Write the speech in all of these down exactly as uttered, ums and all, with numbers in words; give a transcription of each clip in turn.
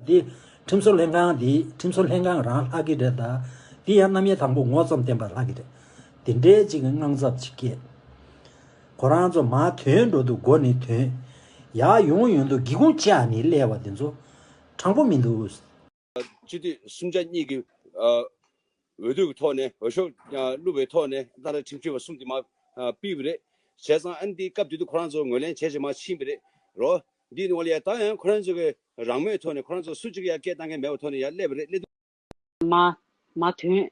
འདི་ཁྲིམས་བཟོ་ལྷན་ཁང་འདི་ཁྲིམས་བཟོ་ལྷན་ཁང་རང་ལྷག་གི་རེད། ད་འདི་ཡང་རྣམ་དབྱེ་དང་པོ་ངོ་ཙམ་བསྟན་པ་ལྷག་གི་རེད། དེ་འདྲའི་ཅིག་གི་དངངས་འཚབ་ཅིག་སྐྱེས། ཁོ་རང་ཚོ་མར་ཐོན་འགྲོ་དུས་མགོ་ནས་ཐོན། ཡར་ཡོང་ཡོང་དུས་སྒེའུ་ཁུང་བཅག་ནས་སླེབས་པ་འདི་ཚོ་དྲང་པོ་མི་འདུག། སྤྱི་འཐུས་གསུམ་ཆ་གཉིས་ཀྱི་ཨ་འོས་བསྡུ་གི་ཐོག་ནས་འོས་ཤོག་ཨ་བླུགས་པའི་ཐོག་ནས་ཏཱ་ལའི་ཁྲིམས་ཞིབ་པ་གསུམ་དེ་མར་ཨ་ཕུད་པ་རེད། བྱས་ཙང་ཨ་ནི་འདི་སྐབས་དེ་དུས་ཁོ་རང་ཚོ་ངོས་ལེན་བྱས་བྱས་མར་ཕྱིན་པ་རེད་རོ། འདིའི་ནང་ལ་ཡ་ད་ཡང་ཁོ་རང་ཚོ་གི་རང་མོས་ཐོག་ནས་ཁོ་རང་ཚོ་སུ་གཅིག་ཡ་སྐད་བཏང་མཁན་མེད་པའི་ཐོག་ནས་ཡ་སླེབས་པ་རེད། སླེབས་དུས་མ་མ་ཐོན།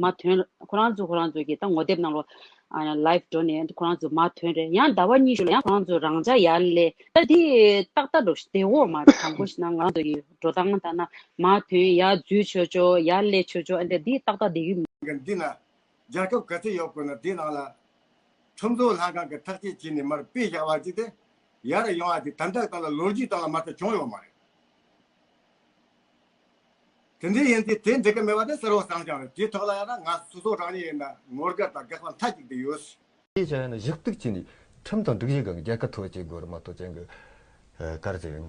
མ་ཐོན། ཁོ་རང་ཚོ་ཁོ་རང་ཚོ་གི་ད་ངོ་དེབ་ནང་ལོ་ཨ་ལའིབ་འགྲོ་ནས་ཁོ་རང་ཚོ་མ་ཐོན་རེད། ཡང་ཟླ་བ་གཉིས་ཤིག་ལ་ཡང་ཁོ་རང་ཚོ་རང་འཇགས་ཡར་སླེབས། ད་དེ་ཏག་ཏག་འགྲོ་བདེ་བོ་མ་རེད། དྲང་པོ་ཞིག་ན་ང་ཚོ་གི་འགྲོ་སྟངས་ད་ན་མ་ཐོན་ཡར་འཛུལ་ཆོག་ཆོག་ཡར་སླེབས་ཆོག་ཆོག་ཨ་འདྲ་འདི་ཏག་ཏག་བསྡད་ཀྱི་མ། འདི་ན་རྒྱལ་ཁབ་ག་ཚོད་ཡོད་དགོས་ན་དེའི་ནང་ལ་ཁྲིམས་བཟོ་ལྷན་ཁང་གི་ཐག་གཅོད་བྱས་ནས་མར་ཕུད་བཞག་པ་ཅིག་དེ་ཡར་ཡོང་བ་དེ་ད་ལྟ་དང་ལ་ལོ་རྒྱུས་སྟེང་ལ་མ་གཏོགས་བྱུང་ཡོད་མ་རེད། དེ་འདྲ་ཡིན་དུས་དེ་འགྲིག་གི་མེད་པ་དེ་གསལ་བོ་གསལ་རྐྱང་རེད། དེའི་ཐོག་ལ་ཡང་ན་ང་སོ་སོ་རང་ཉིད་ཡིན་ན་ངོ་དགའ་དང་དགག་པ་མཐའ་གཅིག་ཏུ་ཡོད། དེ་བྱས་ན་གཞི་གཏུག་བྱས་ནས་ཁྲིམས་དང་སྒྲིག་གཞི་སྒང་གི་རྒྱལ་ཁ་ཐོབ་བྱེད་དགོས་རེད་མ་གཏོགས་ཅན་གི་ག་རེ་ཟེར་ཡང་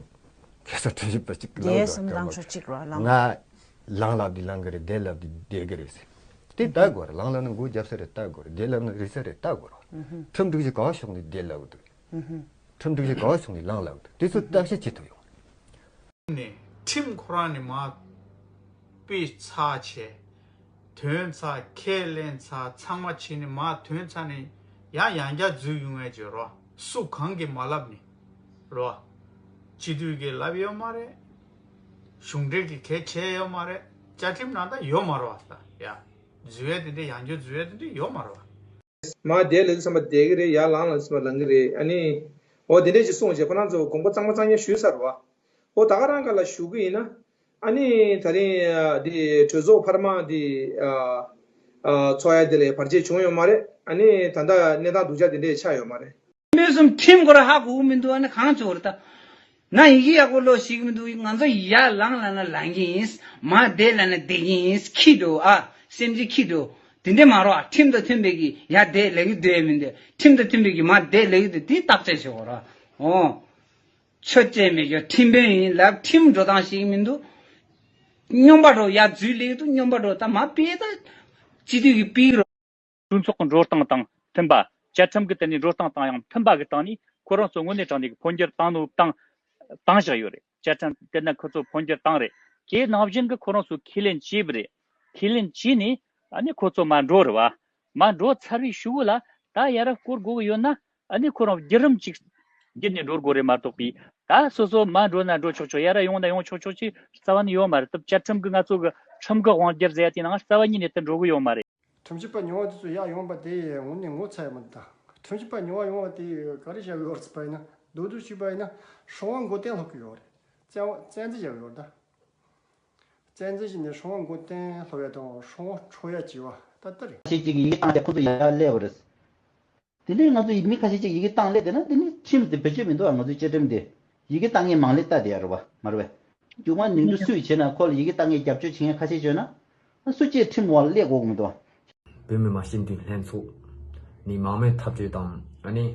གེ་སར་ཁྲིམས་ཞིབ་པ་གཅིག་ལངས་རྒྱལ་དགོས་སྲིད་ལངས་ཆོག་གཅིག་རོ་ལངས། ང་ལངས་ལབ་དུས་ལངས་གི་རེད། བསྡད་ལབ་དུས་བསྡད་གི་རེད་ཟེར། དེ་ལྟ་དགོས་རེད། ལངས་ལབ་ན་མགོ་རྒྱབ་ས་རེད་ལྟ་དགོས་རེད། བསྡད་ལབ་ན་རིལ་ས་རེད་ལྟ་དགོས་རེད། ཁྲིམས་སྒྲིག་གཞི་ག་བ་ཕྱོགས་ནས་བསྡད་ལབ་འདུག། ཁྲིམས་སྒྲིག་གཞི་ག་བ་ཕྱོགས་ནས་ལངས་ལབ་འདུག། དེ་ཚོ་བརྟག་དཔྱད་བྱེད་ཐུབ་ཡོང་། ནས་ཁྲིམས་ཁོ་རང་ནས་མར་ཕུད་ཚར་བྱས། ཐོན་ཚར། ཁས་ལེན་ཚར། ཚང་མ་བྱས་ནས་མར་ཐོན་ཚར་ནས་ཡང་ཡང་བསྐྱར་འཛུལ་ཡོང་ཡས་ཀྱི་རོ། སུ་གང་གིས་མ་ལབ་ནས་རོ། སྤྱི་འཐུས་ཀྱིས་ལབ་ཡོད་མ་རེད། གཞུང་འབྲེལ་གྱིས་གལ་ཆེ་ཡོད་མ་རེད། བཅའ་ཁྲིམས་ནང་ད་ཡོད་མ་རེད་བ། ད་ཡ་འཛུལ་ཡས་དེ་འདྲས་ཡང་བསྐྱར་འཛུལ་ཡས་དེ་འདྲས་ཡོད་མ་རེད་བ། མར་བསྡད་ལབ་དུས་ཙམ་པ་བསྡད་ཀྱི་རེད། ཡར་ལངས་ལབ་དུས་ཙམ་པ་ལངས་ཀྱི་རེད། ཨ་ནི་འོ་དེ་འདྲས་ཅིག་གསུངས་བྱས་ཁོ་རང་ཚོ་དགོངས་པ་གཙང་མ་གཙང་རྐྱང་ཞུས་ཚར་བ། འོ་ད་ག་རང་ག་ལ་ཞུ་གི་ཡིན་ན། ཨ་ནི་ད་རིང་འདི་གྲོས་ཚོགས་འཕར་མ་འདི་ཚོགས་ཡ་དེ་ལས་བར་ཆད་བྱུང་ཡོད་མ་རེད། ཨ་ནི་ད་ལྟ་གནས་སྟངས་སྡུག་ཅག་དེ་འདྲས་ཆགས་ཡོད་མ་རེད། མི་གསུམ་ཁྲིམས་སྐོར་ཧ་གོ་གི་མི་འདུག། ཨ་ནི་གང་བྱུང་རེད་ད། ང་ཡི་གེ་ཡག་པོ་ཀློག་ཤེས་ཀྱི་མི་འདུག། ང་ཚོ་ཡར་ལངས་ལབ་ན་ལངས་ཀྱི་ཡིན། མར་བསྡད་ལབ་ན་བསྡད་ཀྱི་ཡིན། ཁྱི་འགྲོ་ཨ། སེམས་ཅན་ཁྱི་འགྲོ། དེ་འདྲས་མ་རོགས། ཁྲིམས་དང་མཐུན་པའི་གི་ཡར་བསྡད་ལབ་ཀྱི་འདུག་མི་འདུག། ཁྲིམས་དང་མཐུན་པའི་གི་མར་བསྡད་ལབ་ཀྱི་འདུག། དེ་བརྟག་དཔྱད་བྱེད་དགོས་ར། ཨོ། ཆོས་བྱེད་མེད་ཀྱང་ཁྲིམས་དཔོན་ཡིན་ལབ། ཁྲིམས་འགྲོ་སྟངས་ཤེས་ཀྱི་མི་འདུག། སྨྱོན་པ་འགྲོ་ཡར་འཛུལ་ལབ་ཀྱི་འདུག། སྨྱོན་པ་འགྲོ་ད་མར་ཕུད་ད། སྤྱི་འཐུས་ཀྱི་ཕུད་རོགས། གྲོས་ཚོགས་ཀྱི་འགྲོ་སྟངས་དང་མཐུན་པ། བཅའ་ཁྲིམས་ཀྱི་སྟེང་ནས་འགྲོ་སྟངས་དང་ཡང་མཐུན་པ་གི་སྟེང་ནས་ཁོ་རང་ཚོ་དངོས་གནས་དྲང་གནས་ཀྱི་འཕོ་འགྱུར་བཏང་ནོ་བཏང་བཏང་བཞག་ཡོད་རེད། བཅའ་ཁྲིམས་དེ་ན་ཁོ་ཚོ་འཕོ་འགྱུར་བཏང་རེད། དེའི་ནང་བཞིན་གྱི་ཁོ་རང་ཚོ་ཁས་ལེན་བྱས་པ་རེད། ཁས་ལེན་བྱས་ནས་ཨ་ནི་ཁོ་ཚོ་མར་འགྲོ་རེད་བ། མར་འགྲོ་ཚར་བའི་གཞུག་གུ་ལ་ད་ཡར་སྐོར་དགོས་ཀྱི་ཡོད་ན་ཨ་ནི་ཁོ་རང་བརྒྱུད་རིམ་ཅིག་བརྒྱུད་ནས་འགྲོ་དགོས་རེད་མ་གཏོགས་པའི་ད་སོ་སོ་མར་འགྲོ་ན་འགྲོ་ཆོག་ཆོག། ཡར་ཡོང་ན་ཡོང་ཆོག་ཆོག་ཅེས་རྩ་བ་ནས་ཡོད་མ་རེད། སྟབས་བཅའ་ཁྲིམས་ཀྱི་ང་ཚོ་གི་ཁྲིམས་ཀྱི་དབང་སྒྱུར་ཟེར་ཡ་དེ་ནང་རྩ་བ་ཉིད་ནས་དེ་འགྲོ་གི་ཡོད་མ་རེད། ཁྲིམས་ཞིབ་པ་ཉུང་བ་དེ་ཚོ་ཡར་ཡོང་པ་དེ་ངོ་ནས་ངོ་ཚ་ཡ་མི་འདུག། ད་ཁྲིམས་ཞིབ་པ་ཉུང་བ་ཡོང་བ་དེ་ག་རེ་བྱ་གི་ཡོད་རེད་ཟེར་པ་ཡིན་ན། མདོར་བསྡུས་ཞུས་པ་ཡིན་ན་སྲུང་བ་མགོ་རྟིང་སློག་གི་ཡོད་རེད། བཙན་བཙན་འཛུལ་བྱ་གི་ཡོད་རེད་ད། བཙན་འཛུལ་བྱས་ནས་སྲུང་བ་མགོ་རྟིང་སློག་ཡ་དང་སྲུང་བ་འཕྲོག་ཡ་བྱས་པ་ད་ལྟ་རེད། ཁ་ཤས་ཅིག་གིས་ཡི་གེ་བཏང་སྟེ་ཁོ་ཚོ་ཡར་སླེབས་པ་རེད། དེ་ནས་ང་ཚོ་མི་ཁ་ཤས་ཅིག་ཡི་གེ་བཏང་སླེབས་བསྡད་ན་དེ་ནི་ཁྲིམས་དེ་བེད་སྤྱོད་མི་འདུག་ཨ། ང་ཚོའི་བཅའ་ཁྲིམས་དེ་ཡི་གེ་བཏང་མཁན་མང་ལེ་བལྟ་བསྡད་ཡ་རེད་བ། མ་རེད་པས། མཇུག་མ་ནོར་འཁྲུལ་སུས་བྱས་ན་ཁོ་ལ་ཡི་གེ་བཏང་མཁན་རྒྱབ་སྐྱོར་བྱེད་མཁན་ཁ་ཤས་བྱོས་ན་སུ་གཅིག་ཁྲིམས་འོག་ལ་སླེབས་དགོས་ཀྱི་མི་འདུག་ཨ། བོད་མི་མང་སྤྱི་འཐུས་ལྷན་ཚོགས་ནས་མང་མོས་ཐབས་བྱུས་དང་ཨ་ནི་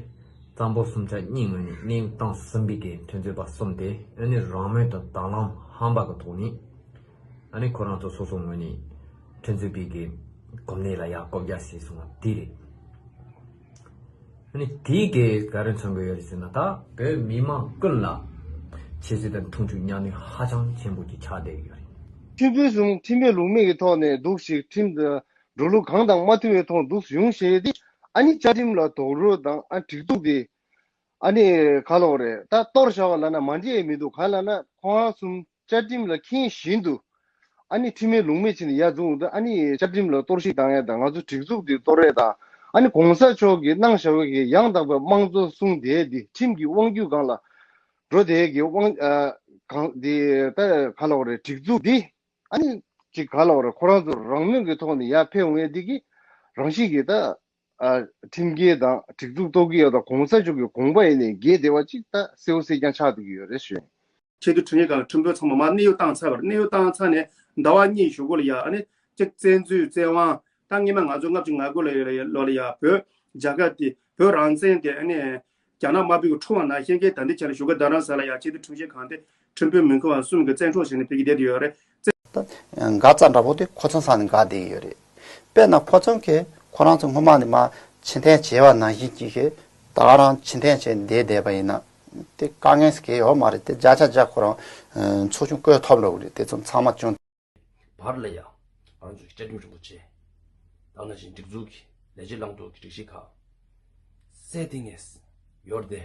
གཙང་པོ་གསུམ་ཆ་གཉིས་ངོས་ནས་གནས་སྟངས་ཟིན་པའི་གི་ཁྲིམས་རྩོད་པ་གསུམ་དེ་ཨ་ནི་རང་མོས་དང་དང་བླངས་ཧམ་པ་གི་ཐོག་ནས་ཨ་ནི་ཁོ་རང་ཚོ་སོ་སོ་ངོས་ནས་ཁྲིམས་རྩོད་པའི་གི་གོ་གནས་ལ་ཡ་བཀོད་རྒྱ་བྱས་སོང་བ་དེ་རེད། ཨ་ནི་དེའི་གི་ག་རེ་མཚོན་གི་ཡོད་རེད་ཟེར་ན། ད་བོད་མི་མང་ཀུན་ལ་ཁྱད་གསོད་དང་མཐོང་ཆུང་མྱངས་ནུས་ཧ་ཅང་ཆེན་པོ་ཅིག་ཆགས་བསྡད་ཡོད་རེད། ཁྲིམས་དཔོན་གསུམ་ཁྲིམས་མེད་ལུགས་མེད་ཀྱི་ཐོག་ནས་འདུག་ཞིག་ཁྲིམས་དང་འགྲོ་ལུགས་གང་དང་མ་མཐུན་པའི་ཐོག་འདུག་ཡོང་བཤད་དེ། ཨ་ནི་བཅའ་ཁྲིམས་ལ་རྡོག་རོལ་དང་ཨ་སྒྲིག་འཛུགས་དེ་ཨ་ནི་ག་ལབ་རེད། ད་གཏོར་བཞག་པ་ལབ་ན་མ་འགྲིག་ཡས་མི་འདུག། གང་ལབ་ན་ཁོང་གསུམ་བཅའ་ཁྲིམས་ལ་མཁྱེན་བཞིན་དུ་ཨ་ནི་ཁྲིམས་མེད་ལུགས་མེད་བྱས་ནས་ཡར་འཛུགས་འདུག། ཨ་ནི་བཅའ་ཁྲིམས་ལ་གཏོར་བཤིག་བཏང་ཡས་དང་ང་ཚོ་སྒྲིག་འཛུགས་འདི་གཏོར་ཡས་དང་ཨ་ནི་གོང་ས་མཆོག་གིས་གནང་བཞག་པའི་གི་ཡང་དག་པའི་དམངས་གཙོ་གསུངས་བསྡད་འདི་ཁྲིམས་ཀྱི་དབང་སྒྱུར་སྒང་ལ་འགྲོ་བསྡད་ཀྱི་དབང་ཨ་གང་འདི་ད་ག་ལབ་རེད། སྒྲིག་འཛུགས་འདི་ཨ་ནི་ཅིག་ག་ལབ་རེད། ཁོ་རང་ཚོ་རང་མོས་ཀྱི་ཐོག་ནས་ཡར་ཕེབས་འོང་ཡས་འདི་གི་རང་བཞིན་གྱི་ད་ཨ་ཁྲིམས་འགལ་དང་སྒྲིག་འཛུགས་གཏོར་གྱི་ཡོད་དང་གོང་ས་མཆོག་གི་དགོངས་པ་ཡིན་ནའི་འགལ་བསྡད་པ་ཅིག་ད་གསལ་བོ་གསལ་རྐྱང་ཆགས་བསྡད་ཀྱི་ཡོད་རེད་ཞུ། ཆེས་མཐོའི་ཁྲིམས་ཞིབ་ཁང་ཁྲིམས་དཔོན་ཚང་མ་མར་གནས་དབྱུང་བཏང་ཚར་བ་རེད། གནས་དབྱུང་བཏང་ཚར་ནས་ཟླ་བ་གཉིས་གཞུག་གུ་ལ་ཡ་ཨ་ནི་གཅིག་བཙན་འཛུལ་བཙན་དབང་། ད་སྔོན་མ་ང་ཚོ་ལྔ་བཅུ་ང་དགུ་ལ་ཡ་ལོ་ལ་ཡ་བོད་རྒྱ་གར་དེ་བོད་རང་བཙན་དེ་ཨ་ནི་ རྒྱ་ནག་དམར་པོའི་གི་འཁྲུག་པ་ནང་བཞིན་གྱི་ད་ལྟའི་ཆ་ལ་བཞུགས་སྒར་རྡ་རམ་ས་ལ་ཡ་སྤྱི་འཐུས་ཁྲིམས་ཞིབ་ཁང་དེ་ཁྲིམས་དཔོན་མིང་ཁུར་བ་གསུམ་གྱིས་བཙན་འཕྲོག་བྱས་ནས་ཕེབས་ཀྱི་བསྡད་ཡོད་རེད། འགག་རྩ་འདྲ་པོ་དེ་ཁོ་ཚོ་ས་ནས་འགག་བསྡད་ཡོད་རེད། དཔེར་ན་ཁོ་ཚོ་གིས་ཁོ་རང་ཚོ་སྔོན་མ་ནས་མར་ཕྱིར་འཐེན་བྱས་པ་ནང་བཞིན་གྱི་གི་ད་ག་རང་ཕྱིར་འཐེན་བྱས་བསྡད་བསྡད་པ་ཡིན་ན་དེ་དཀའ་ངལ་ཟེར་གྱི་ཡོད་མ་རེད། དེ་བརྒྱ་ཆ་བརྒྱ་ཁོ་རང་ཚོགས་ཆུང་བསྐོས་ཐུབ་འགྲོ་གི་རེད། དེ་ཚོ་ཚང་མ་བྱུང་བར་ལ་ཡང་ང་རང་ཚོའི་བཅའ་ཁྲིམས་རིན་པོ་ཆེ་དང་ནང་བཞིན་སྒྲིག་འཛུགས་ཀྱི་ལས་བྱེད་བླང་དོར་གྱི་སྒྲིག་གཞི་ཁག་གསལ་ཐིང་ངེ་ཡོད་དེ།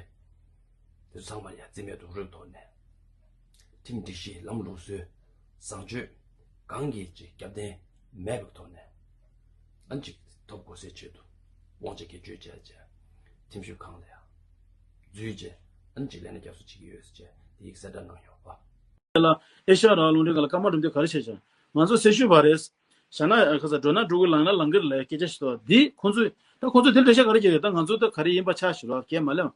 དེ་ཚོ་ཚང་མ་ཡང་རྩིས་མེད་དུ་རུལ་ཐོག་ནས། ཁྲིམས་སྒྲིག་གཞི་ལམ་ལུགས་སྲོལ་བཟང་སྤྱོད་གང་གི་ཅིག་རྒྱབ་རྟེན་མེད་པའི་ཐོག་ནས། ཨན་ཅིག་ཐོབ་དགོས་སའི་ཆེད་དུ་དབང་ཆ་སྒེར་གཅོད་བྱས་བྱས། ཁྲིམས་ཞིབ་ཁང་ལ་ཡང་འཛུལ་བྱས་ཨན་ཅིག་ལས་གནས་བསྐྱར་གསོ་བྱེད་ཀྱི་ཡོད་ཟེར་བྱས་དེ་ཡིག་གསལ་བསྒྲགས་གནང་ཡོད་པ། ལ་ཨེ་ཤ་ཡ་རང་དབང་རླུང་འཕྲིན་ཁང་ལ་སྐར་མ་གྲུབ་མཐའ་ག་རེ་བྱས་ཀྱང་ང་ཚོ་སེ་ཤུལ་བ་རེད། བྱས་ན་ཁ་ས་འགྲོ་ན་འགྲོ་གི་ལངས་ན་ལངས་གི་རེད་ལབ་སྐད་ཆ་ཞིག་འདུག་འདི་ཁོང་ཚོས་ད་ཁོང་ཚོས་དེ་འགྲེལ་བཤད་ག་རེ་བརྒྱབ་ཡོད། ད་ང་ཚོ་ད་ག་རེ་ཡིན་པ་ཆགས་ཞིག་ལ་སྐད་མ་ལེན།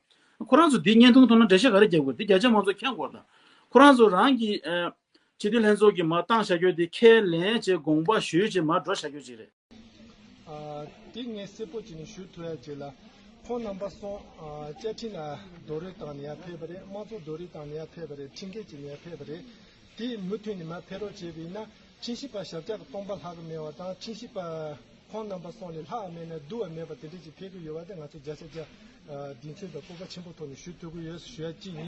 ཁོ་རང་ཚོ་འདི་བརྙན་ཐུང་ཐོག་ན་འགྲེལ་བཤད་ག་རེ་རྒྱབ་དགོས། འདི་རྒྱ་ཆེ་མང་ཚོགས་མཁྱེན་དགོས། ད་ཁོ་རང་ཚོ་རང་གི་ཨ་སྤྱི་འཐུས་ལྷན་ཚོགས་ཀྱི་མར་བཏང་བཞག་རྒྱུ་དེ་ཁས་ལེན་བྱས་དགོངས་པ་ཞུས་བྱས་མར་འགྲོ་བཞག་རྒྱུ་ཅིག་རེད། ཨ། དེ་ངས་གསལ་པོ་བྱས་ནས་ཞུ་ཐུབ་ཡ་ཅིག་ལ། ཁོང་རྣམ་པ་གསུམ་ཨ་བཅའ་ཁྲིམས་ལ་རྡོག་རོལ་བཏང་ནས་ཡར་ཕེབས་པ་རེད། དམངས་གཙོ་རྡོག་རོལ་བཏང་ནས་ཡར་ཕེབས་པ་རེད། ཁྲིམས་འགལ་བྱས་ནས་ཡར་ཕེབས་པ་རེད། དེ་མུ་མཐུད་ནས་མར་ཕེབས་རོགས་བྱས་པ་ཡིན་ན་ཁྲིམས་ཞིབ་པ་ཞབས་བཀྱག་གི་སྟོང་པ་ལྷག་གི་མེད་པ་དང་ཁྲིམས་ཞིབ་པ་ཁོང་རྣམ་པ་གསུམ་ལས་ལྷག་མེད་ན་བསྡུ་བ་མེད་པ་དེ་འདྲ་ཅིག་ཕེབས་ཀྱི་ཡོད་པ་དེ་ང་ཚོ་བརྒྱ་ཆ་བརྒྱ་ཨ་གདེང་ཚོད་དང་སྤོབས་པ་ཆེན་པོ་ཐོག་ནས་ཞུ་ཐུབ་ཀྱི་ཡོད་ཞུ་ཡ་གཅིག་ཡིན།